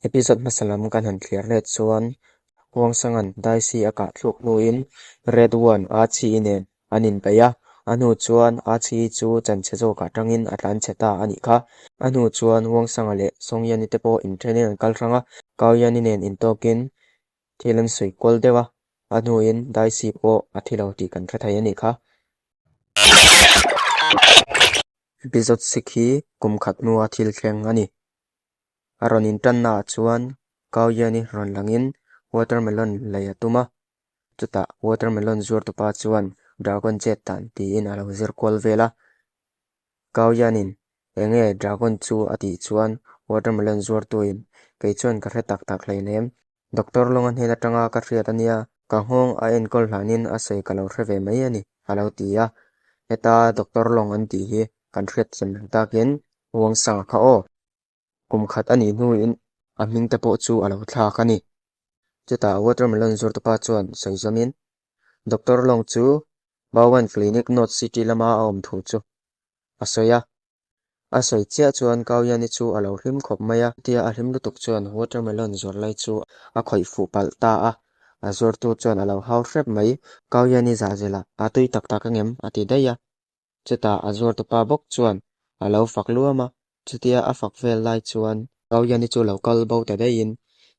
Episode hmasa lam kan han thliar let chuan Huangsanga'n Daisy a kah thluk hnuin Red One a chhi nen an inpeih a, a hnu chuan a chhi chu chanchhe zawkah tangin a tlan chhe ta a nih kha. A hnu chuan Huangsanga leh Songyani te pawh inthenin an kal hrang a, Kaoyani nen intawkin thil an sawi kual deuh a, a hnuin Daisy pawh a thi lo tih kan hre thei a nih kha. Episode six hi kum khat hnua thil thleng a ni. A rawn intannaah chuan Kaoyani rawn langin watermelon lei a tum a, chutah watermelon zuartupa chuan dragon chet dan tiin a lo zir kual vel a. Kaoyanin enge dragon chu a tih chuan watermelon zuartuin kei chuan ka hre tak tak hleinem, Doctor Longa hnen atanga ka hriat a nia, ka nghawng a enkawl hlanin a sawi ka lo hre ve mai a ni, a lo ti a. Heta Doctor Long an tih hi kan hriat thiam lo takin Huangsanga kha aw. Kum khat a nih hnuin a hming te pawh chu a lo thlak a ni. Chutah Watermelon zuartupa chuan sawi zawmin Doctor Long chu Bowen Clinic North City lama a awm thu chu a sawi a. A sawi chiah chuan Kaoyani chu a lo hlim khawp mai a, chutia a hlim lutuk chuan watermelon zuar lai chu a khawih fuh palh ta a, a zuartu chuan a lo hau hrep mai. Kaoyani zahzel a, A tui tak tak angem? a ti daih a. Chutah a zuartupa bawk chuan a lo fak luam a, chutia a fak vel lai chuan Kaoyani chu lo kal bo ta daihin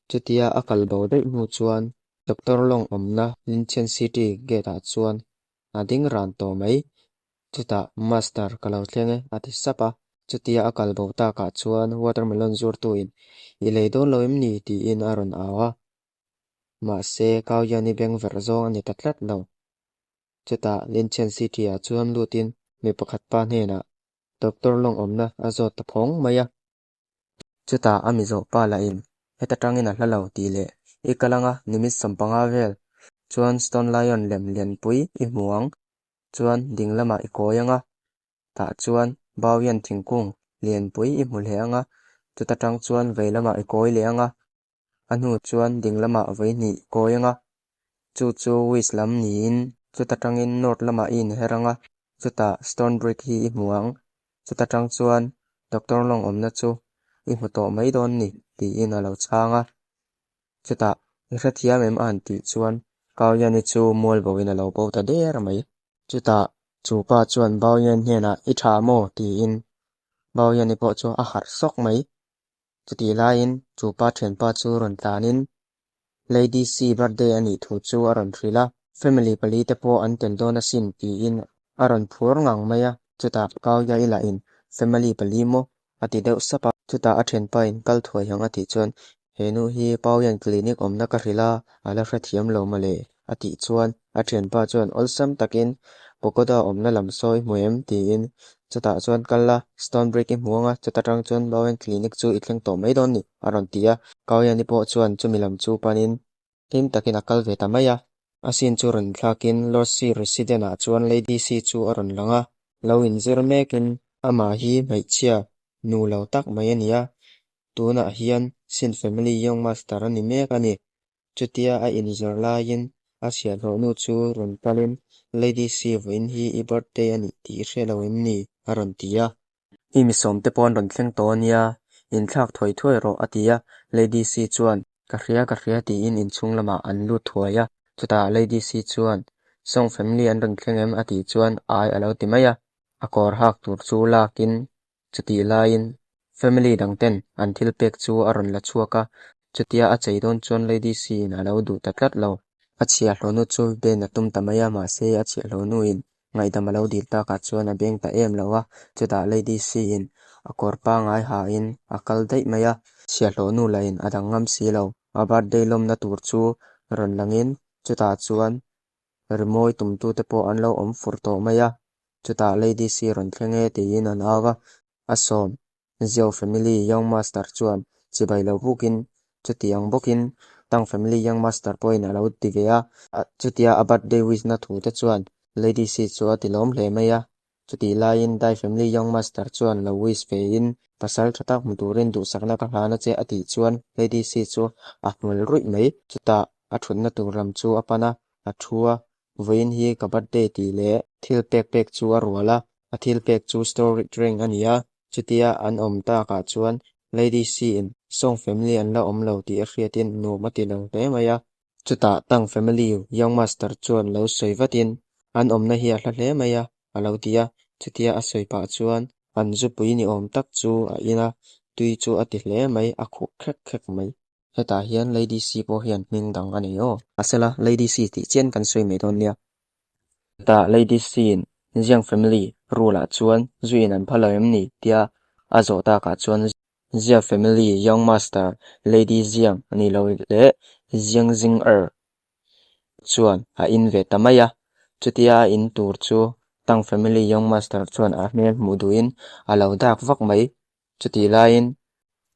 chutia a kal bo daih hnu chuan Doctor Long awmna Linchen City gate ah chuan a ding ran tawh mai. Chutah, Master, ka lo thleng e, a ti sap a. Chutia a kal bo takah chuan watermelon zuartuin, I lei dawn lo em ni? tiin a rawn au a. Mahse, Kaoyani beng verh zawng a ni ta tlat lo. Chutah, Linchen City-ah chuan lutin mi pakhat pa hnenah Doctor Long awmna a zawt ta phawng mai a. Chutah a mizawh pa lahin heta tangin a hla lo tih leh i kal anga nimit sawmpanga vel chuan Stone Lion lem lianpui i hmu ang chuan ding lamah i kawi anga tah chuan Bawian thingkung lianpui i hmu hle anga chuta tang chuan vei lamah i kawi leh anga A hnu chuan ding lamah vawihnih kawi anga, chu chu west lam niin chuta tangin north lamah i inher anga, chutah stone brick hi i hmu ang. Chuta tang chuan Doctor Long awmna chu i hmu tawh mai dawn ni tiin a lo chhang a. Chutah i hrethiam em a han tih chuan Kaoyani chu mual boin a lo bo ta der mai. Chutah chu pa chuan Baoyan hnenah i tha maw tiin Baoyani pawh chu a harh sawk mai. Chutih laiin chu pa thianpa chu rawn tlanin Lady C birthday a nih thu chu a rawn hrilh a, family pali te pawh an tel dawn asin tiin a rawn phur ngang mai a, chutah Kauia i lahin family pali maw a ti deuh sap a, chutah a thianpa in kal thuai ang a tih chuan he nu hi Pauian clinic awmna ka hrilh a, a la hrethiam lo mawle a tih chuan a thianpa chuan awlsam takin Pagoda awmna lam sawi hmu em? tiin chutah chuan kal la, stone brick i hmu ang a, chuta tang chuan Bowen Clinic chu i thleng tawh mai dawn ni a rawn ti a. Kaoyani pawh chuan chumi lam chu panin hlim takin a kal ve ta mai a. A scene chu rawn thlakin Lord C Resident ah chuan Lady C chu a rawn lang a, lo inzir mekin amah hi hmeichhia nu lo tak mai a ni a, tunah hian Sin Family Young Master a ni mek a ni. Chutia a inzawrh laiin a chhiahhlawhnu chu rawn kalin, Lady C vawiin hi i birthday a nih tih i hre lo em ni? a rawn ti a. I mi sawmte pawh an rawn thleng tawh a nia, inthlak thuai thuai rawh a ti a. Lady C chuan, Ka hria, ka hria tiin inchhung lamah an lut thuai a. Chutah Lady C chuan, Song family an rawn thleng em? a tih chuan, Ai a lo ti mai a. A kawr hak tur chu lakin Chutih laiin family dang ten an thil pek chu a rawn la chhuak a, chutia a chei dawn chuan Lady C in a lo duh ta tlat lo. A chhiahhlawhnu chu ben a tum ta mai a, mahse a chhiahhlawhnu in ngaihdam a lo dil takah chuan a beng ta em lo a, chutah Lady C in a kawr pangai ha in a kal daih mai a, chhiahhlawhnu lah in a dang ngam si lo. A birthday lawmna tur chu rawn langin chutah chuan rimawi tumtute pawh an lo awm fur tawh mai a, chutah Lady C rawn thleng e tiin an au a, a sawm Zio family young master chuan chibai lo bukin chuti ang bawkin Tang family young master pawhin a lo ti ve a, chutia a birthday wish na thu te chuan Lady C chu a ti lawm hle mai a, chutih laiin Dai family young master chuan lo wish ve in pasal tha tak hmu turin duhsakna ka hlan a che a tih chuan Lady C chu a hmul ruih mai, chutah a thutna tur lam chu a pan a, a thu a, vawiin hi ka birthday tih leh thil pek pek chu a rual a, a thil pek chu storage ring a ni a, chutia an awm takah chuan Lady C-in Song family an la awm lo tih a hriatin nuam a ti lo hle mai a. Chutah Tang family young master chuan lo sawi vatin an awmna hi a hla hle mai a, a lo ti a. Chutia a sawi pah chuan an zupui ni awm tak chu a in a, tui chu a ti hle mai, a khuh khek khek mai. Hetah hian Lady C pawh hian hming dang a nei aw. Mahsela Lady C tih chian kan sawi mai dawn nia. Hetah Lady C-in Jiang family rule ah chuan zu in an phal lo em ni? tia a zawh takah chuan Jia family young master Lady Jiang a ni lo leh Jiang Jing Er chuan a in ve ta mai a. Chutia a in tur chu Tang family young master chuan a hmel hmuh duhin a lo dak vak mai. Chutih laiin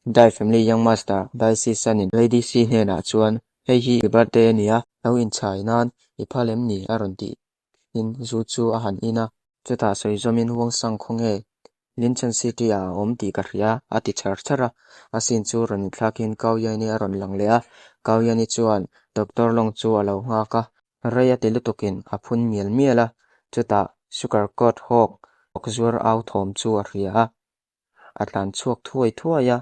Dai Family Young Master Dai Si San-in Lady Si hnenah chuan, Hei hi i birthday a nia, lo inchhai nan i phal em ni? a rawn tih in zu chu a han in a. Chutah sawi zawmin Wang Sang khaw nge Linchen City ah a awm tih ka hria a ti chhar chhar a. A scene chu rawn inthlakin Kau Yaini a rawn lang leh a. Kau Yaini chuan Doctor Long chu a lo nghak a. Rei a ti lutukin a phun mial mial a. Chutah Sugar Coat Hawk zuar au thawm chu a hria a. A tlan chhuak thuai thuai a,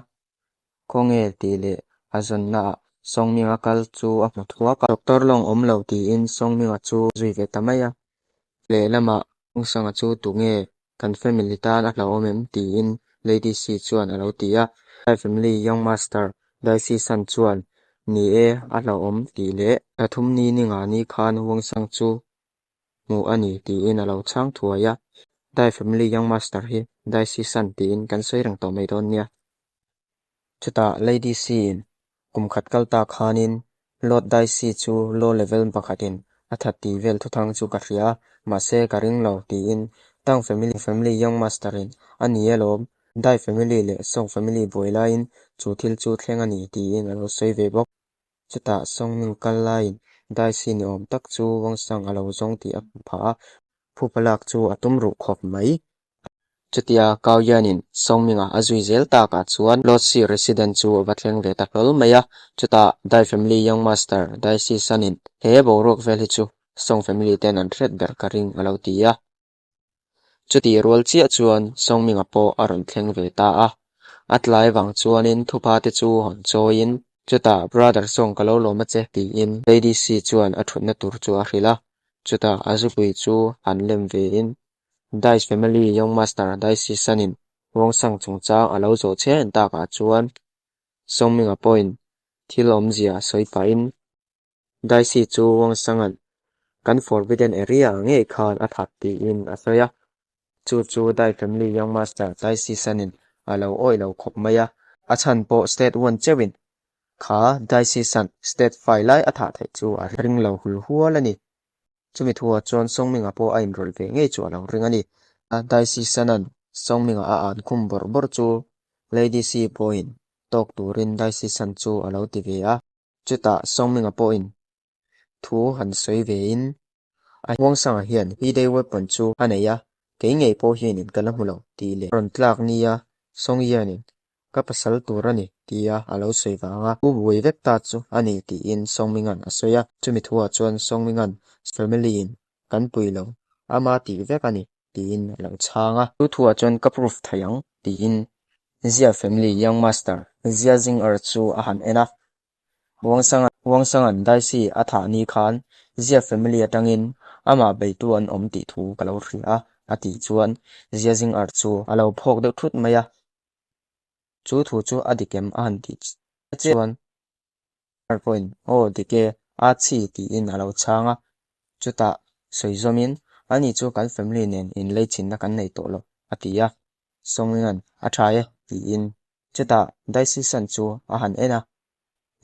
khawnge tih leh a zawnnaah Sawngminga kal chu a hmu thuak a. Doctor lawng awm lo tiin Sawngminga chu zui ve ta mai a. Lehlamah Hungsanga chu tunge kan family tan a hlauhawm em tiin Lady Si chuan a lo ti a. Lai family young master Dai Si San chuan ni e a hlauhawm tih leh thla thum ni ni nga ni khan Hungsang chu hmuh a ni tiin a lo chhang thuai a, Dai family young master hi Dai Si San tiin kan sawi reng tawh mai dawn nia. Chutah Lady Si in kum khat kal ta khanin Lord Dai Si chu low level pakhatin a that tih vel thuthang chu ka hria a, mahse ka ring lo tiin Tang family family young master in a ni alawm, Dai family leh Song family buai laiin chu thil chu thleng a ni tiin a lo sawi ve bawk. Chutah Sawngming kal laiin Daisy ni awm tak chu Wangsang a lo zawng tih a hmu phah a, phupa lak chu a tum ruh khawp mai. Chutia Kau Yanin Sawngminga a zui zel takah chuan Lord Sea Resident chu a va thleng ve ta hlawl mai a, chutah Dai Family Young Master Daisy Sanin he boruak vel hi chu Sawng Family ten an hriat ber ka ring a lo ti a. Chutih rual chiah chuan Sawngminga pawh a rawn thleng ve ta a, a tlai vang chuanin thupa te chu hawn chawiin chutah Brother Sawng ka lo lawm a che tiin Lady Si chuan a thutna tur chu a hrilh a, chutah a zupui chu han lem vein Dice Family Young Master Dice Sanin Wong-Sang chungchang a lo zawh chhen takah chuan Sawngminga pawhin thil awmzia sawi pahin Daisy chu Wangsanga'n kan forbidden area ngei khan a that tiin a sawi a, chu chu Dai family young master Daisy Sanin a lo awih lo khawp mai a, a chhan pawh state one cheuhin kha Daisy San state fai lai a thah theih chu a ring lo hul hual a ni. Chumi thuah chuan Sawngminga pawh a inrawlh ve ngei chu a lo ring a ni. Daisy Sanan Sawngminga a an khum bawrh bawrh chu Lady Si pawhin tawk turin Daisy San chu a lo ti ve a. Chutah Sawngminga pawhin thu han sawi vein a Huangsanga hian Hidei weapon chu a nei a, kei ngei pawh hianin ka la hmu lo tih leh rawn tlak nia Sawngyianin ka pasal tur a ni tia a lo sawi vang a, u buai vek ta chu a ni tiin Sawngminga'n a sawi a. Chumi thuah chuan Sawngminga'n family-in kan pui lo, ama tih vek a ni tiin a lo chhang a. Chu thuah chuan ka proof thei ang tiin Zia family young master Zia Zinger chu a han en a. Huangsanga'n Daisy a thah ni khan Zia family atangin amah beitu an awm tih thu ka lo hria a, a tih chuan Zia Zinger chu a lo phawk deuh thut mai a. Chu thu chu a dik em a han tih chuan Car pawhin aw dik e, a chhi tiin a lo chhang a, chutah sawi zawmin ani chu kan family nen inleichhinna kan nei tawh lo a ti a, Sawnglinga'n a tha e tiin chutah Daisy-san chu a han en a,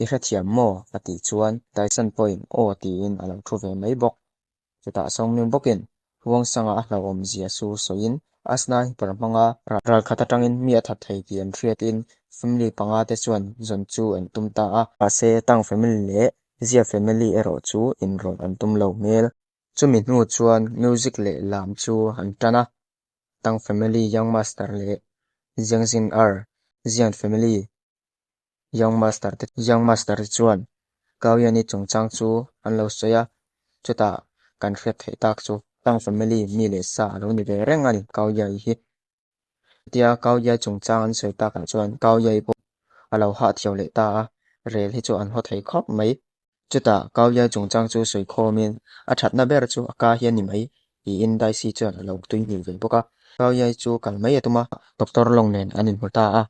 i hrethiam maw a tih chuan Daisy-san pawhin aw tiin a lo thu ve mai bawk. Chutah Sawngming bawkin Huangsanga a hlauhawm zia su sawiin a sniper hmanga ralkhat atangin mi a that thei tih an hriatin family panga te chuan zawn chu an tum ta a. Mahse, Tang family leh Zia family erawh chu inrawlh an tum lo hmel. Chumi hnu chuan music leh lam chu an tan a, Tang family young master leh Jiangxin Er, Zian family Young Master te Young Master te chuan Kaoyani chungchang chu an lo sawi a, chutah kan hriat theih tak chu Tang family mi leh sa a lo ni ve reng a ni Kaoyai hi. Chutia Kaoyai chungchang an sawi takah chuan Kaoyai pawh. A lo hahchhiau leh ta a, rel hi chu an haw thei khawp mai. Chutah Kauliai chungchang chu sawi khawmin a thatna ber chu a ka hi a ni mai tiin Daisy chuan a lo tui hnih ve bawk a. Kauliai chu kal mai a tum a, Doctor Long nen an inhmu ta a.